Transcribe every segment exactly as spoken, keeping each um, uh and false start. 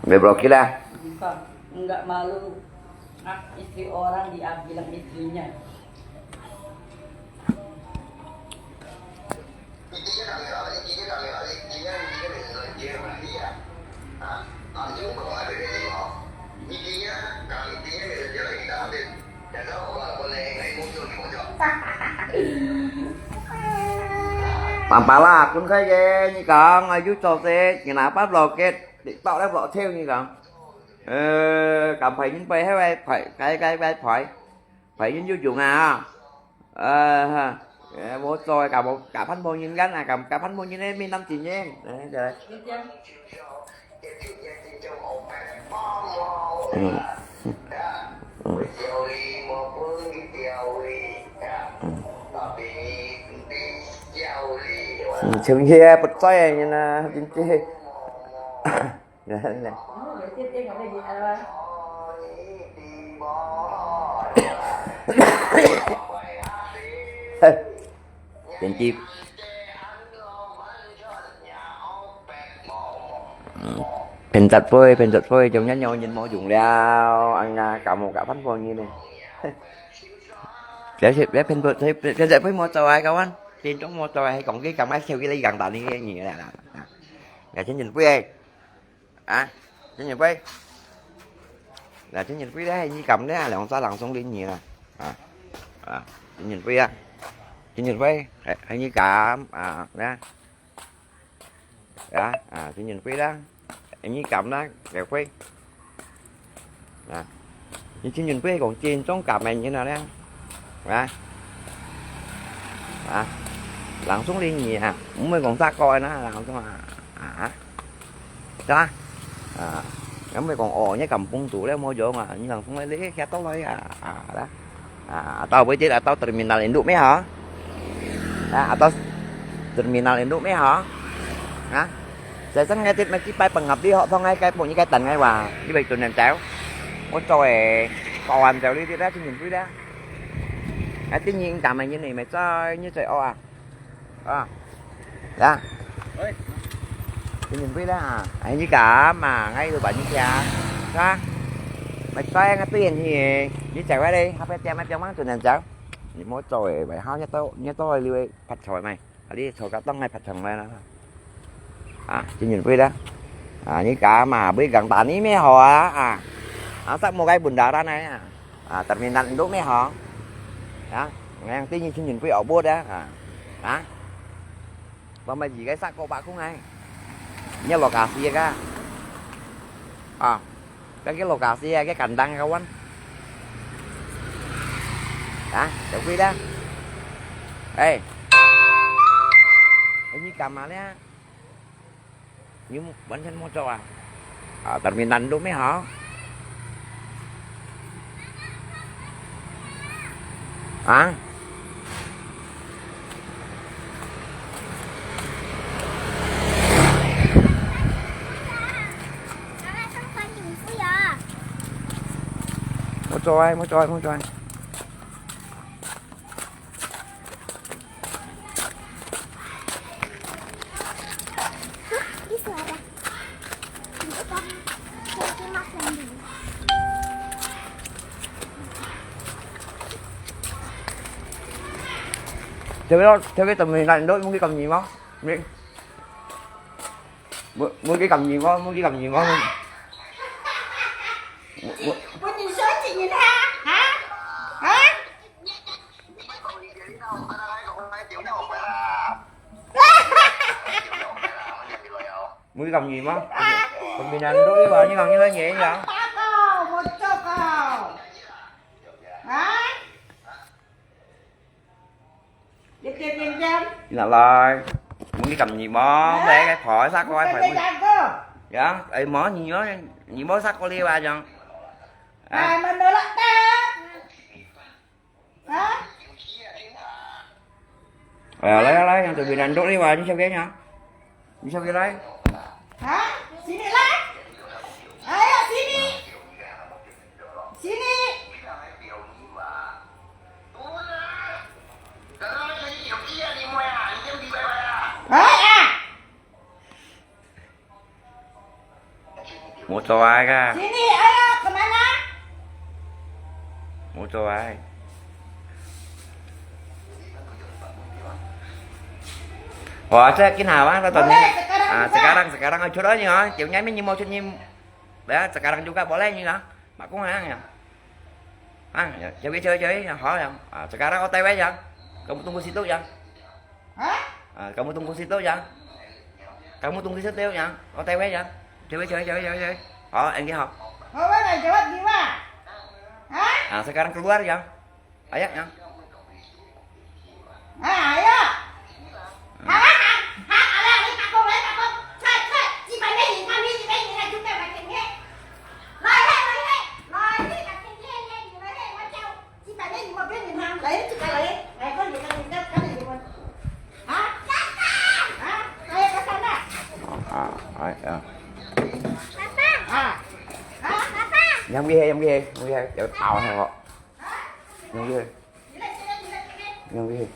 May blockade lah. Bukan, nggak malu. Ah, istri orang dia bilang istrinya. Pang pala, kun khai ke, nyi kang, ayu cho se, nyi na pa blockade, di tao le blockade nyi kang. Ơ, cảm thấy những bài hay bài, phải, cái, cái, cái, phải, phải những YouTube à. Ơ, ha. Ơ, vô rồi, cả một, cả phần vô nhìn gắn à, cả, cả phần vô nhìn em, mình năm chín nhé. Đấy, đấy. Ừ. Ừ. Ừ. Chừng kia bật tay như là chính trị. Nè, nè. Hê, chính trị. Ừm, phiên giật với, phiên giật với, chúng nhắn nhau nhìn mô dùng liao, ăn, à, cả một cả phân vô như này. Để, để phiên giật, phiên giật với mô tô ai các anh. Trên trống mô tô ai, còn cái cầm ai theo cái lấy gần tao đi cái gì nè. Nè, chính nhìn với. À, chính nhìn với. Là chính nhìn với đấy, hay như cầm đấy, lòng xa lòng sống đến nhiều nè. À, à, chính nhìn với á. Chính nhìn với, hay, hay như cảm, à, nè. Đó, à, chính nhìn với đó. Hay như cầm đó, kẹo với. À, chính nhìn với còn trên trống cảm này như nào đấy. À, à, lòng sống đến nhiều à. Không mới còn xa coi nữa, lòng sống à. À. Đó. À, ngắm mày còn ổ nhé, cầm bông tủ đấy, mua vô mà, nhưng mà không lấy, lấy khéo tao lấy à. À, đó. À, tao với chết là tao terminal Indo mẹ hả? À, tao terminal Indo mẹ hả? Hả? Sẽ sẵn ngay tết mà chỉ bay bằng ngập đi họ phong ngay cái bộ như cái tần ngay và như vậy tụi nền chéo. Có trôi, có ăn chéo đi, đi ra thì nhìn vui đó. Cái tự nhiên cảm mày như này mày chơi, như chơi ô à. À. Đó. Ôi. Thì nhìn vui đó à. Anh như cả mà ngay tụi bạn như kia. Đó. Mày xoay ngay tiền thì đi chạy qua đây, học cái tiền mày trong mắng tụi nền chéo. Thì mua trôi, mày hao nhất tao, nhất tao đi, phát trôi mày. Ở đi, trôi cả tông ngay phát trôi mày đó. À, chỉ nhìn vui đó. À, như cả mà bữa gần tàn ý mới hò á. À. À, sắp mua cái bún đá ra này à. À, terminal Indo mẹ hả? Đó. Ngang tí như chỉ nhìn vui ở bố đó. À. Đó. Và mày gì cái xác cô bà cũng ngay. Nhớ lo cà phê cả. À. Cái, cái lo cà phê, cái cành đăng các anh. Đó, để quý đó. Ê. Cái như cà mà đấy. Như bánh xanh mua cho à. À, terminal Indo mẹ hả? Hả? Mua cho ai, mua cho ai, mua cho ai. Theo cái đó, theo cái tầm mình lạnh đó, muốn cái cầm gì mà. Mình, muốn, muốn cái cầm gì mà, muốn cái cầm gì mà. Muốn, muốn, Ủa, nhìn số chị nhìn ha? Hả? Hả? Mua cái còng gì má? Còn bị nành đuối mà, như còn như thế nhẹ vậy? Hả? Nè lai, mua cái còng gì má? Bé cái phổi sắc coi phải mua. Dạ, ấy má gì má, gì má sắc coi đi ba chồng. À. Hả? Ờ, lấy, lấy, yang tụi mình ăn đốt đi mà, đi sau kia nha. Đi sau kia lấy. Hả? Sini lah. Ayo sini. Sini. Hả? À. Mau coai kah? Sini, ayo, kemana? Mau coai. Wah, saya kena apa? Boleh, sekarang juga. Ah, sekarang, sekarang, ah, curang ni, ah. Dia punya ni mau ni, ya, sekarang juga boleh ni, ah. Mak kong ya. Ah, ya, jauh, jauh, jauh, ya, hao ya. Ah, sekarang otw ya. Kamu tunggu situ ya. Hah? Ah, kamu tunggu situ ya. Kamu tunggu situ ya. Otw ya. Jauh, jauh, jauh, jauh, jauh. Hao, enggak hao. Hao, mana jawab jiwa? Hah? Ah, sekarang keluar ya. Ayo ya. Ah, ayo. Yang bihai, yang bihai, yang bihai, yang tao hai ko. Yang bihai. Yang bihai.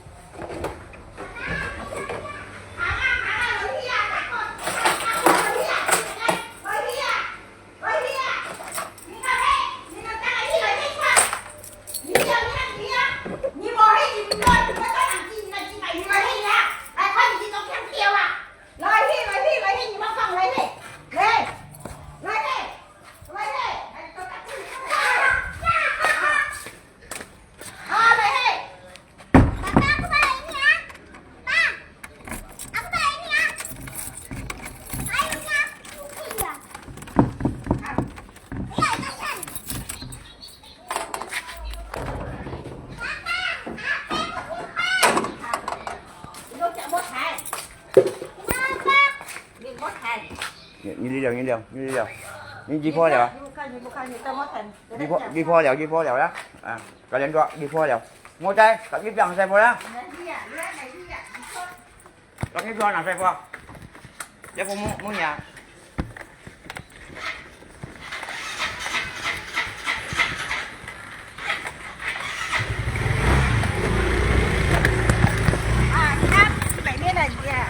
Ini, ini dia, ini dia, ini dia. Ini 幾婆了啊？ 幾婆，幾婆了，幾婆了啊？啊，kalian dua 幾婆了。Mau coai, kat 幾婆了。 Lagi dua nak saya buat. Dia pun mu-, munya. Ah, ni kan, sebaik ni dah dia.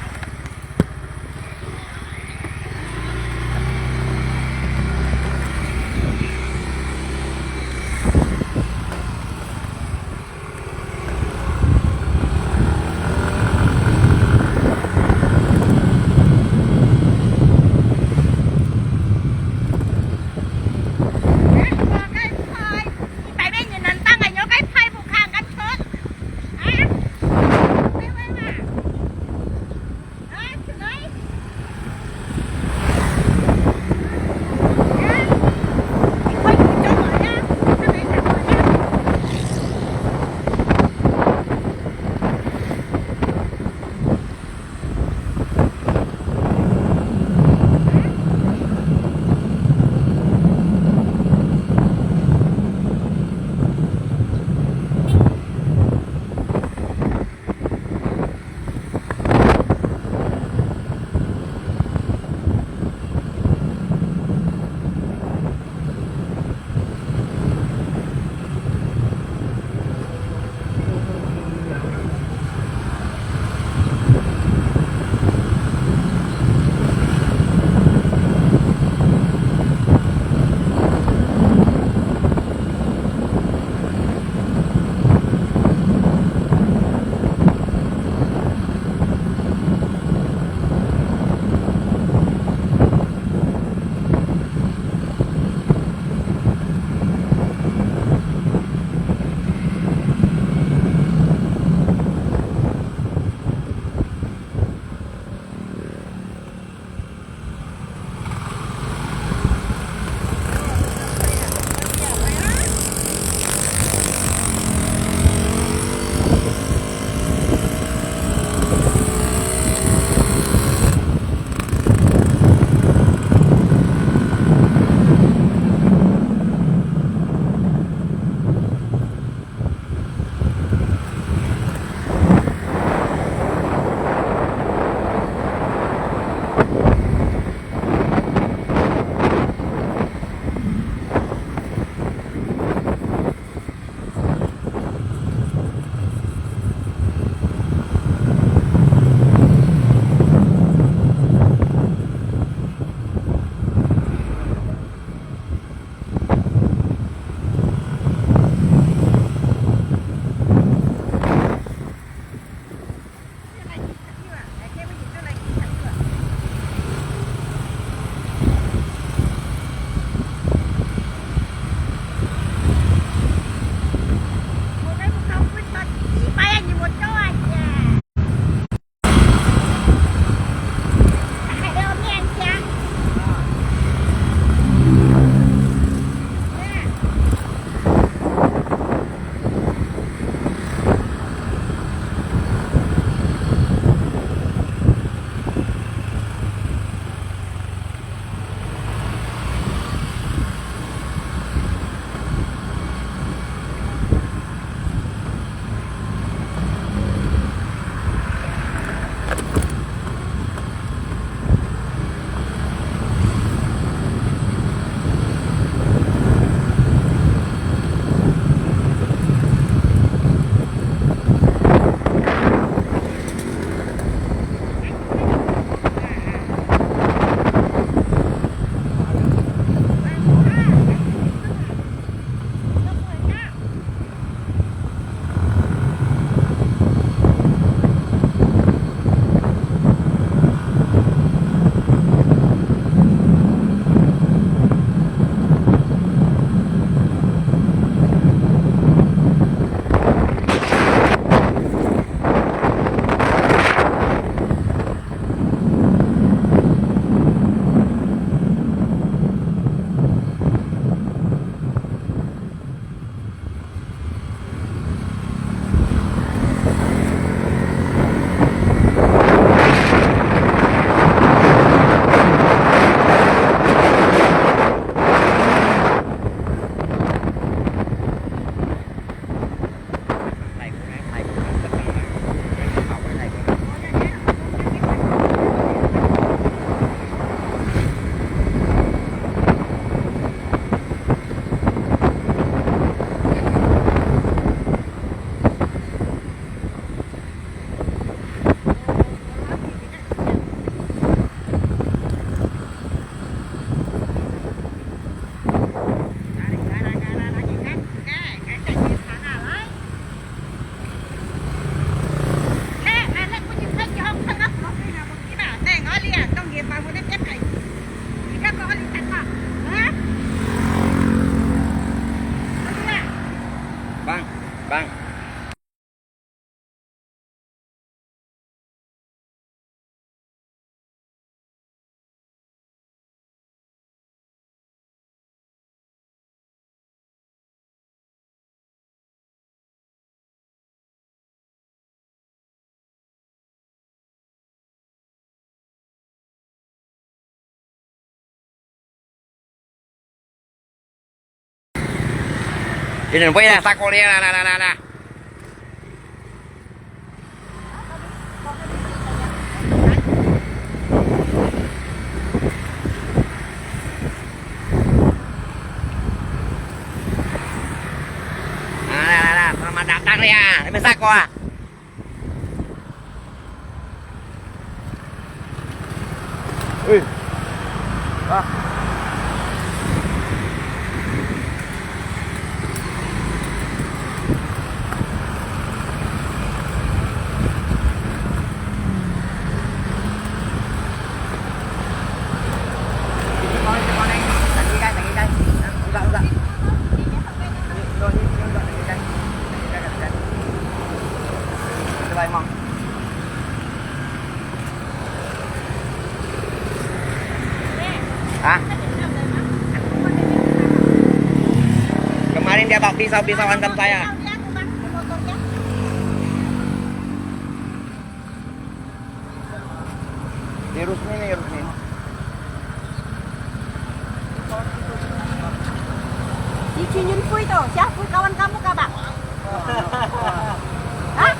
Ini boleh lah, takut dia lah, lah, lah, lah, lah. Lah, lah, lah, lah. Selamat datang dia. Ini sako ah. Ui. Ah. Hah? Kemarin dia bawa pisau-pisau hantam saya. Di Rusmin ni, Rusmin. Di Chin Yun Fui tu, siapa kawan kamu, Kak Bang? Hah?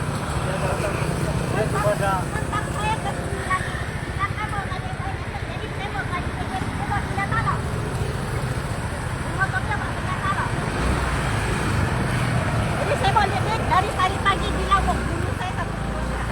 Tentang saya ke sini lagi. Tentang kamu, tadi saya kata, jadi saya mau tanya ke dia, saya mau senjata tak? Saya mau kerja, mau senjata tak? Jadi saya mau lihat dia dari tadi pagi bilang mau bunuh saya satu keluarga.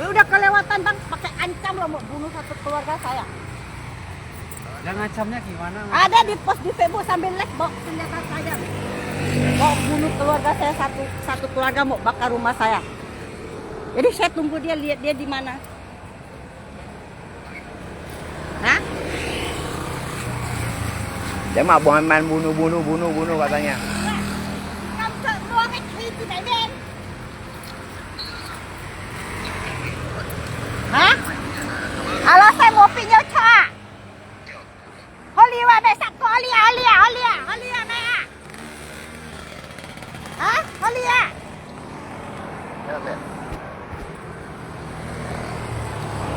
Dia udah kelewatan, Bang, pakai ancam loh mau bunuh satu keluarga saya. Yang ancamnya gimana, Mas? Ada di post di Facebook sambil live bawa senjata tajam. Mau bunuh keluarga saya satu, satu keluarga mau bakar rumah saya. Jadi saya tunggu dia, lihat dia di mana. Hah? Dia mah bukan main bunuh, bunuh, bunuh, bunuh katanya. Hah? Alah, saya mau pinjau cak. Holi wa, mai sako holi, holi, holi, holi, mai ah. Hah? Holi ah.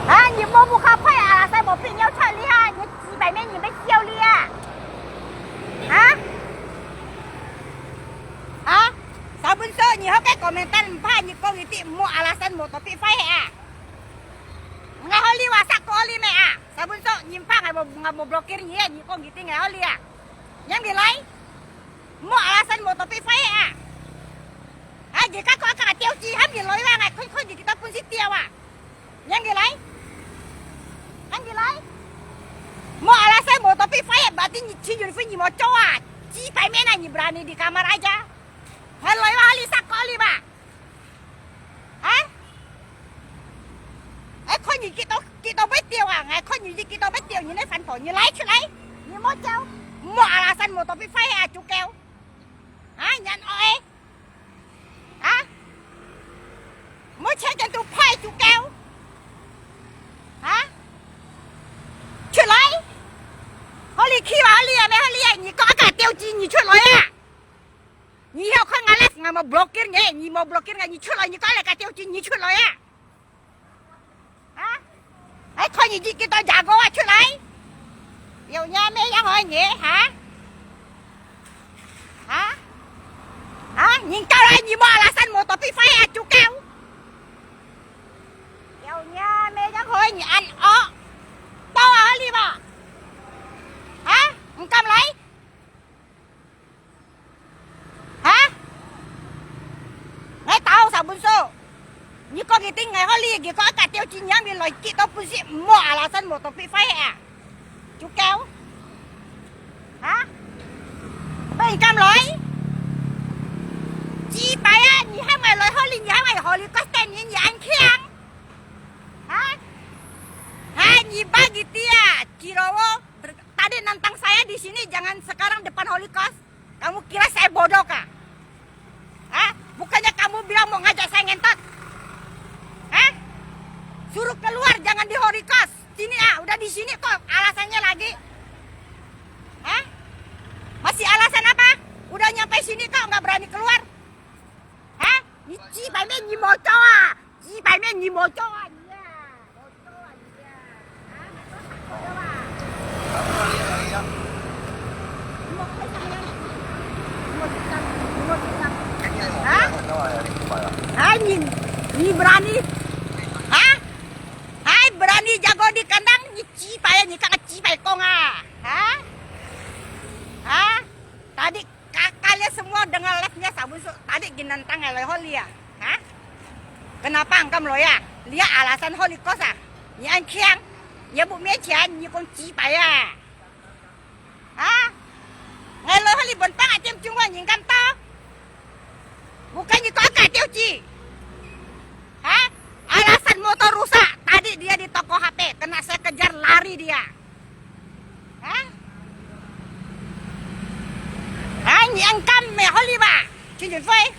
啊，你摸不开拍啊，在我被尿出来啊，你几百年你没笑了啊？啊？啊？Sabun so, 你好个 komentar 唔怕，你讲一啲唔好 alasan 冇 topik fight 啊。Ngai holi wa sa ko holi me 啊？Sabun so, 你唔怕 ngai mo ngai mo blockade 你，你讲一啲 ngai holi 啊？Yang bilai? Mo alasan mo topik fight 啊？啊，你家个个tiêu chí，喊你来啦，ngai 看看你几多本事tiêu 啊？Yang bilai? Yang bilai? Mo alasan mo topik fight, berarti 你去 uniform 你没做啊？几百面啊，你 berani di kamar aja？还来哇，你杀过你吧？啊？哎，看你几多几多没tiêu啊？哎，看你几多没tiêu，你那反头，你来出来，你没tiêu，mo alasan mo topik fight 啊，足够。啊，人爱。 啊？Mo check 人都派足够。啊？出来！Holi去哇，holi啊，咩holi啊？你个个tiêu chí，你出来啊！你要看俺来，俺没 blockade 你，你没 blockade 俺，你出来，你个个个tiêu chí，你出来啊！ 啊？哎，看你几多家伙啊，出来！有伢妹样好你，哈？哈？哈？你过来，你莫拉山摩托比赛啊，就够！有伢妹样好你，俺哦，到啊，你吧？哈？你敢来？ Ha? Ngai tahu sabun so. Nyi ko ngiting ngai holi, gi ko aka teo chi nyam bi loi ki to pun si mo alasan mo to pi fai ha. Chukau. Ha? Pen kam loi? Chi pai a, nyi ham ngai loi holi, nyi ham ngai holi ko sten nyi, nyi an khiang. Ha? Ha, nyi ba gi tia, chi lo wo. Tadi nantang saya di sini, jangan sekarang depan Holy Cross. Kamu kira saya bodoh kah? Hah? Bukannya kamu bilang mau ngajak saya ngentot? Hah? Suruh keluar, jangan di Holy Cross. Sini ah, udah di sini kok alasannya lagi. Hah? Masih alasan apa? Udah nyampe sini kok tak berani keluar. Hah? Ni 幾百面你無做啊？幾百面你無做啊？你啊，無做啊你啊！啊，買多少个啊？你無開心咩？你無開心？你無開心？啊？啊，你，你 berani？啊？Hai, berani jago di kandang, ni 幾百啊，你敢个幾百公啊？啊？啊？Tadi kakak lihat semua dengar live-nya sabun su, tadi ginantang ngai loi holi ah. Ha? Kenapa engkau meloyak? Lihat alasan holi kos ah. Ni ancang, ni bu mie cian, ni kong 幾百 ah. Ha? Ngai loi holi bon pang atim chung wan ni kam to. Bukan ni kok ka tiêu chi. Ha? Alasan motor rusak. Tadi dia di toko H P, kena saya kejar lari dia. Ha? Ha, ni engkau meh holi ba? Chin Yun Fei.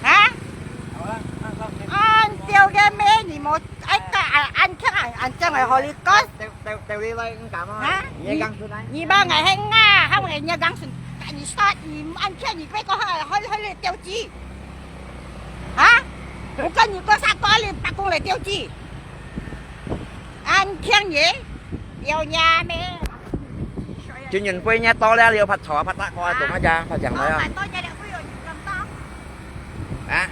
Ha? An tiêu ke meh, ni mo, ai ka, an kiang, an kiang ai holi kos. Ha? Ni, ni ba ngai heng nga, ha ngai nya gang sun. Ka ni start, ni an kiang ni kwe ko ha, holi holi tiêu chi. Ha? Bukan ni ko sa ko li pakung le tiêu chi. An kiang ye, yau nya me. Chin Yun Fei nya to le liu phat chua phat tak ko tung aja phat chang lo ya. To nya le hui yo kam to. Ha?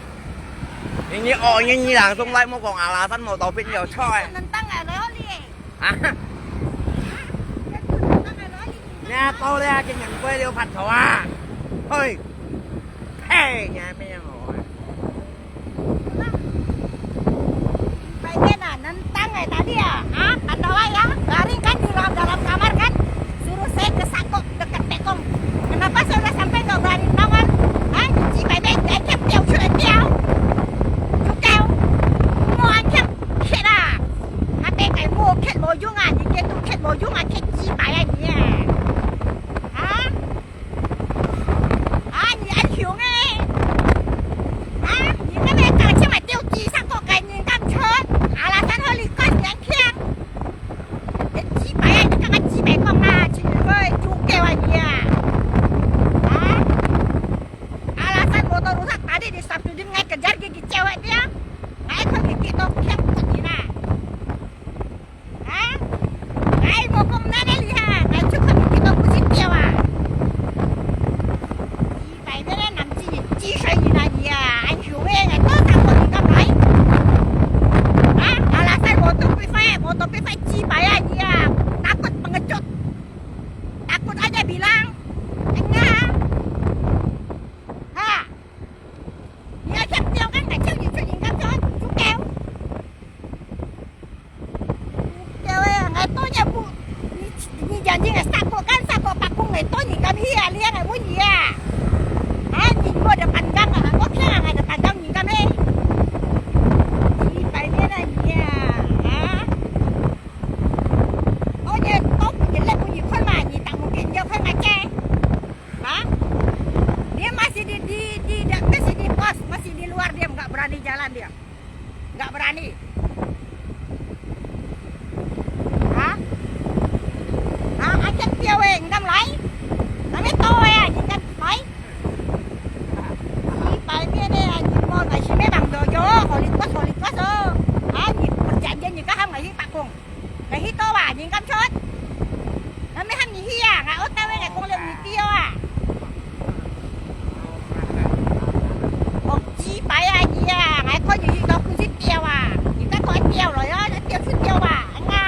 Ni ni o ni ni lang sung lai mo kong alasan mo to pin yo choi. Nantang ngai lo li. Ha? Nantang ngai lo li. Nya to le Chin Yun Fei liu phat chua. Hoi. Hey, nya me yang lo. Baiklah, nantang eh tadi ya, ha? Kata awak ya, garing kan di dalam, dalam kamar kan, suruh saya ke Sakok dekat Tekong. Kenapa saya udah sampai nggak berani melawan? Ha? Ni 幾百 meh, dia kiam tiau, cuy tiau. Cukai, mau kiam kit lah. Hati kai mau kit mau yung ah, ni kit tu kit mau yung ah, kit 幾百 ah ni ah. Ha? 啊，你恁凶誒！啊，你那邊搞起來丟機上過該人敢出？阿拉山河里幹人強。你幾百啊，你敢敢幾百講啊？去你會豬狗啊你啊！啊？阿拉山摩托魯山打的你三十斤，𠊎kejar gigi cewek dia。𠊎看你幾多強你啦！ 啊？𠊎無講哪个厲害，𠊎就看你幾多不是掉啊！幾百个男子人，幾歲人啊你啊？恁凶个，𠊎多少个你敢來？啊？Alasan motor被坏，motor被坏几百啊你啊？Takut pengecut，takut aja bilang，enggak？哈？你愛強調，敢敢叫你出人家做主教？ Cewek, ngai to nya bu, ni, ni janji ngai sako kan sako pakung ngai to ni kam hi a liang ngai mun ni a. Ai, ni mo de pandang a, ko kia ngai de pandang ni kam he. Ni pai ni na ni a, ha? O ni to ni le bu ni khon ma ni tang mu kin yo khon ngai che. Ha? Dia masih di, di, di, di, masih di pos, masih di luar dia, nggak berani jalan dia. Nggak berani. Ha? Ha, aja piau eh, ngam lai. Kami to eh, ngam lai. Ni pai ni ni, ni mo ngai si me bang do yo, holit kos, holit kos oh. Ha, ni perjanjian ni kaham ngai si pakung. Ngai hi to ba, ni ngam chot. Nami ham ni hi a, ngai ot ta we ngai kong leo ni ti yo a. Kong chi pai a ni a, ngai ko ni hi to kun si tiao a. Ni ta ko tiao lo yo, tiao si tiao ba, nga.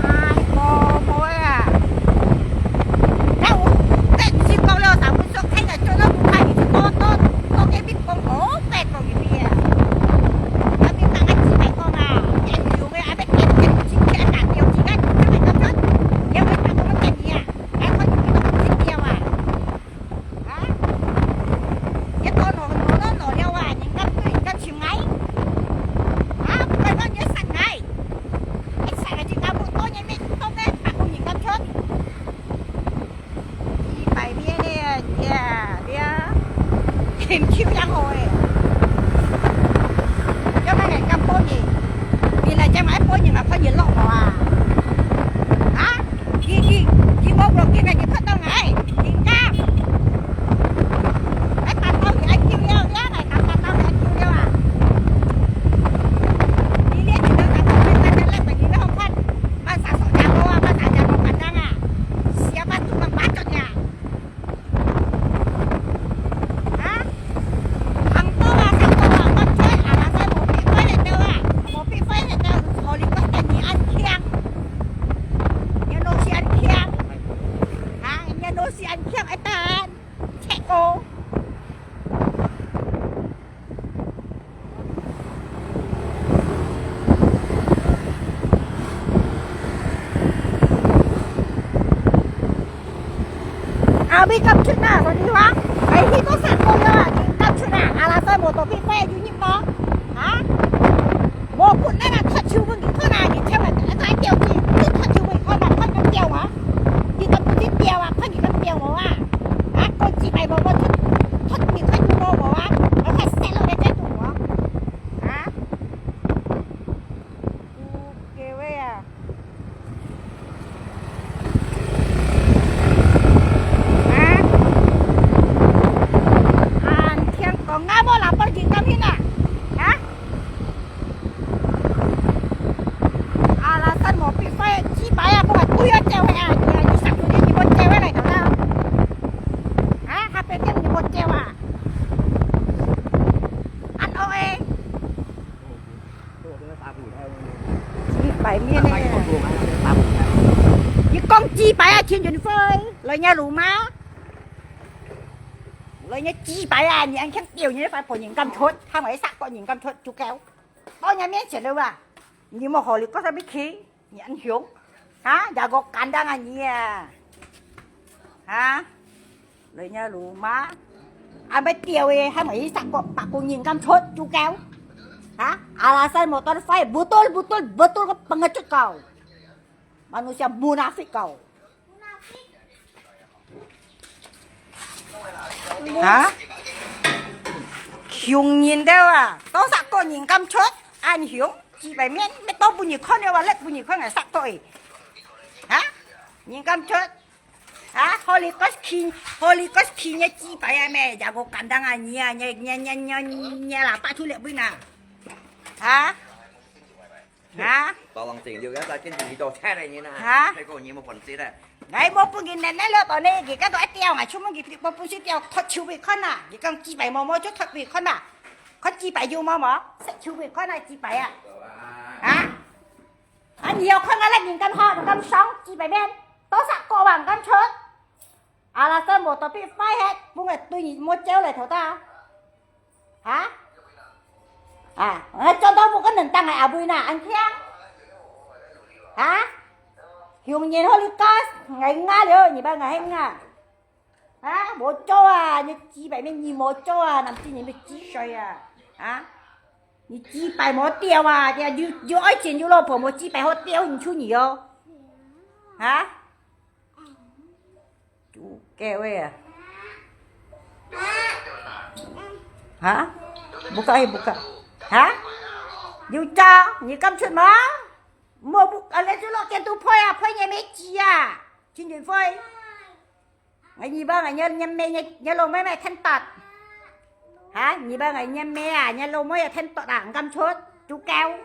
Ai, ko mo a. Ngai u, ngai si ko leo sa kun so kai ngai chot lo kun kai ni si ko to, to ke bit kong o, pe kong ni a. Kami tangan si pai kong a. Yan yung e, abe tiao tiao si tiao na tiao si kan, kami kong chot. Yang pai kong ni a. Ai ko ni to si tiao a. Ha? Ye to no, no, no, no, liao a, ning kam tui 你敢出啊，所以話，哎，你都三個月啊，你敢出啊？阿拉山無到必飛有人無？啊？無本來啊，脫手分你看啊，你千萬一個一條去，你脫手分你看啊，看敢掉啊？你敢不去掉啊？看你敢掉無啊？啊，講幾百無，我脫，脫你看有無無啊？我看塞落來再讀無？啊？有機會啊！啊？啊，聽講啊，無啦，報警敢去啊？啊？ 阿拉山無必飛，幾擺啊，無對啊，借位啊，你啊，你上手你無借位來得啦。啊，下邊店你無借啊？安惡誒，幾擺面呢？你講幾擺啊，陳俊輝，來你路嗎？來你幾擺啊？你安強丟你塊破人敢出，還會殺個人敢出，就夠。到你面前了吧？你無好，你過上面去。 你恁凶，哈？Jago kandang啊你啊，哈？來你路嗎？啊，要丟誒，還無一三個百公斤敢出就夠，哈？Alasan motor five，betul betul betul ke pengecut kau. Manusia munafik kau. 啊？凶人兜啊，多少個人敢出？恁凶，幾百面，乜多分你看了哇，摎分你看啊，殺到誒。啊？人敢出？啊？好你個氣，好你個氣，你幾百啊咩？Jago kandang啊，你啊，你你你你你喇叭出來分啊？啊？ 啊？Tolong sing，有个在跟你做菜的人啊，啊？那个你们混子的。哎，我不给奶奶了，到那个，刚才一掉啊，出门给我不是掉，脱手给看呐，你讲几百毛毛就脱给看呐，看几百有毛毛，塞手给看呐，几百啊？啊？啊，你要看啊，那人敢好，人敢爽，几百面，多少个万敢出？ Alasan motor pit fai het, bungai tui ni mo cheu lai thau ta. Ha? Ha, ngai chon tau bu kan nang tang ngai abui na, an thiang. Ha? Hiong nyen ho li kas, ngai nga liu, ni ba ngai heng nga. Ha? Mo cheu a, ni chi bai men ni mo cheu a, nam chi ni me chi shoi a. Ha? Ni chi bai mo tiao a, dia you, you ai chen you lo po mo chi bai ho tiao ni chu ni yo. Ha? Chú kêu ấy à? Hả? Buka, buka. Hả? Dù cho, nhị căm chuyện mà. Mua buk, à, lấy chú lọ kia tu phơi à, phơi nhà mẹ chị à. Chín chuyện phơi. Ngày nhị ba ngày nhà, nhà mẹ, nhà, nhà lô mấy mẹ thanh tật. Hả? Nhị ba ngày nhà mẹ à, nhà lô mấy à thanh tật à, căm chuyện. Chú kêu.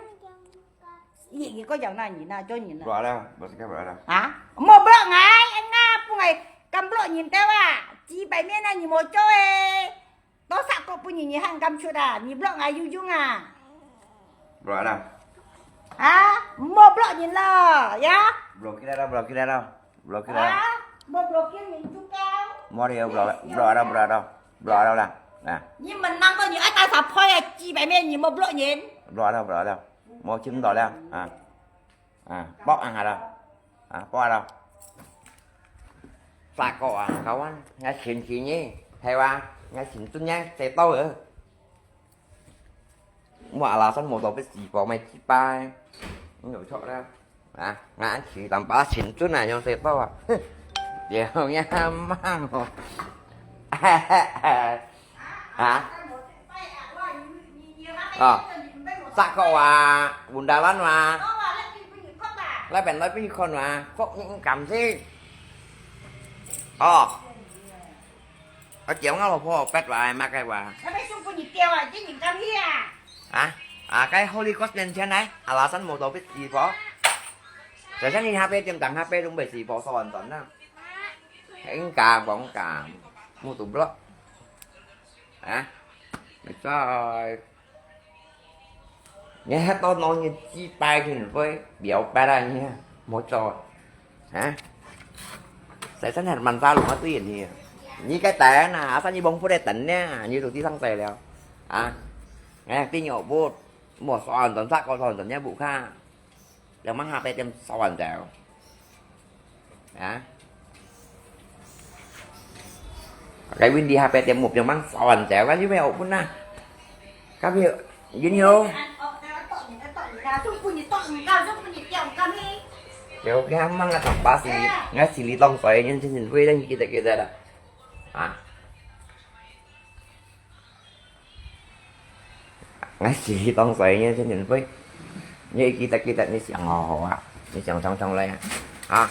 Yi, yi ko yang na nyi na, cho nyi na. Block a, block a, block a. Ha? Mo block ngai, nga pu ngai, kam block nyi teo a. Chi bai mien na nyi mo cho e. To sa ko pu nyi nyi hang kam chut a, nyi block ngai yu yung a. Block a. Ha? Mo block nyi lo, ya? Block kira lo, block kira lo. Block kira. Ha? Mo block kira nyi chu keo. Mo dia block, block a, block a. Block a la. Nah. Nyi menang ko nyi ai ta sa poi a, chi bai mien nyi mo block nyi. Block a, block a. Mo chim block a. Ha. À, bóp ăn hả đâu? À, bóp ăn đâu? Sa ko à, kawan, ngai chin chin nyi, hay wa, ngai chin chun nyi, tê tau ơ. Mua ala san mô tô bê xì bò mày chi pai. Không hiểu chọn đâu. À, ngai ăn chi tầm ba chin chun này, nhong tê tau à. Điều nha mang. Hả? Ờ. Sa ko wa, bundaran wa. Lai pen lai pi kon wa, kok ni kam si. Ờ. Có chiều ngó phô pet wa, mắc cái wa. Hả? À, cái Holy Ghost nên thế này, ala san mô tô bê xì bò. Tại sao nhìn H P tiêm tặng H P đúng bê xì bò sao hoàn toàn đó. Heng kàng, bóng kàng. Mua tủ block. Hả? Mày sao rồi? Nghe hát tao nói như chi pai thì phải biểu pai ra nha. Mua cho. Hả? Sai sân hạt màn ra luôn á tuyển thì. Như cái té nè, sao như bóng phút đây tỉnh nha, như tụi tí thăng tài leo. À. Nghe tí nhộ bút. Mua sao an toàn sắc có sao an toàn nhé bụ kha. Yang mang H P tiêm sao an toàn. Hả? Cái Wendy hai bé tiệm một tiệm mang sáu ăn chéo, cái gì mà ổn na. Cái việc, you know. Kéo cái mang cái thằng ba xì, ngay xì lì tông xoay, nhân chân chân quê đang kia kia đó. À. Ngay xì lì tông xoay, nhân chân chân quê. Như kita kita ni siang hò hò à. Ni siang chong chong lai à. À.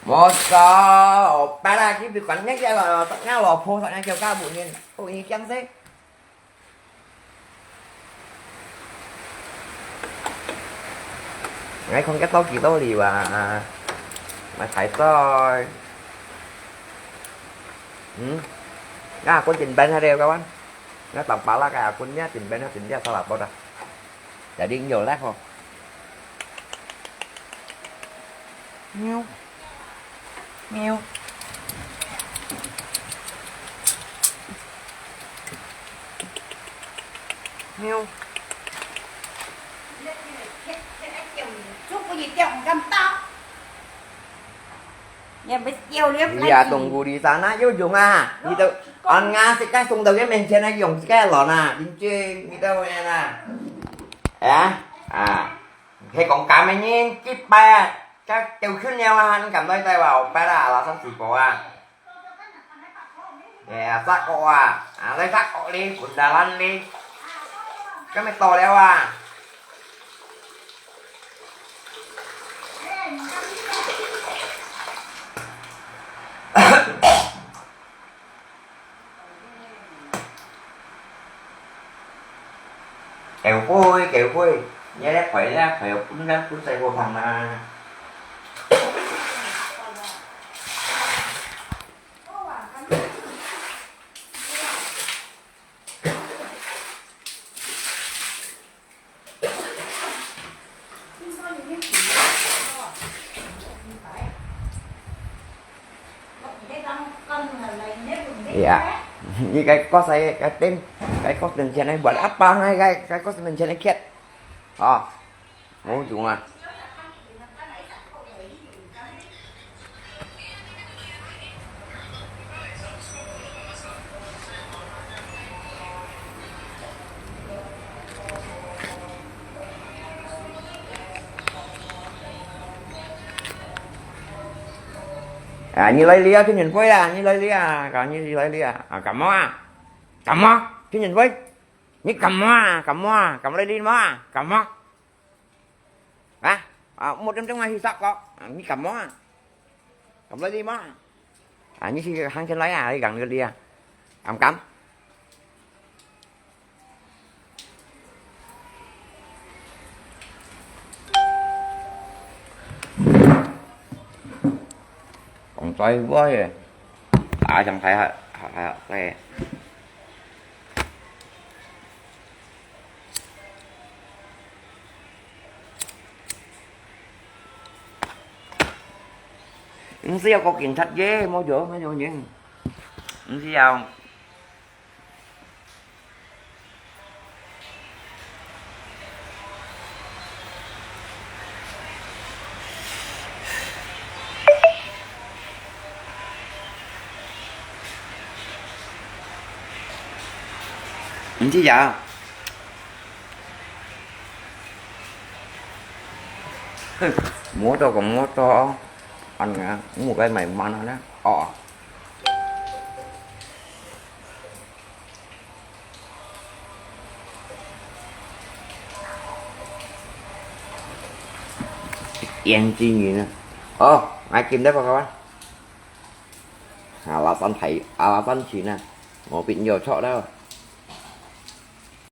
無錯，白啦，佢就管人家，人家老婆，人家家務人，不人家講噻。𠊎看个到幾多了啊？買菜菜。嗯？啊，kun tin ben ha deu kawan. Nga tao pala kaya kun nya tin ben ha tin dia salah boda. Jadi nyo lah ho. Nyo. Nyo. Nyo. Iya, tunggu di sana, yuk jung ah. Itu, on nga sekarang sung tau ke mencen lagi, yong sekarang lo na, cincin, gitu ya na. Ya, ah. He kong kami ni, kipat, kak teu khun ya wahan, kam doi tai wa, opa la, alasan si po ah. Ya, sak ko ah, ah, lai sak ko li, bundalan li. Kami to liao ah. 狗灰，狗灰，你咧賠咧賠，本身本身無放啦。Iya. Ini kayak kos saya, kayak tim, kayak kos dan siapa buat apa ngai kayak kayak kos dan siapa kiat. Ah, mau cuma. À, nyi lai lia, cái nhìn quay à, nyi lai lia, cả nyi lai lia. À, cảm ơn à. Cảm ơn, cái nhìn quay. Nyi cảm ơn à, cảm ơn à, cảm ơn lai lia mà, cảm ơn. Hả? À, một trăm trong này thì sao có? À, nyi cảm ơn à. Cảm ơn đi mà. À, nyi si hàng chân lai à, đi gắng được đi à. Cảm cảm. Còn tôi quá vậy. À, chẳng phải hả? Hả, hả, hả. Ung siau kok king that ye, mo jo, mo jo ye. Ung siau. Ung siau. Mua to kong mua to, ăn ngà, mua cái mày mà nó đó. Ồ. Yên chi nhỉ nữa. Ồ, ngài kim đấy bao nhiêu? Alasan thầy, alasan chi nè. Mau bị nhiều chỗ đâu.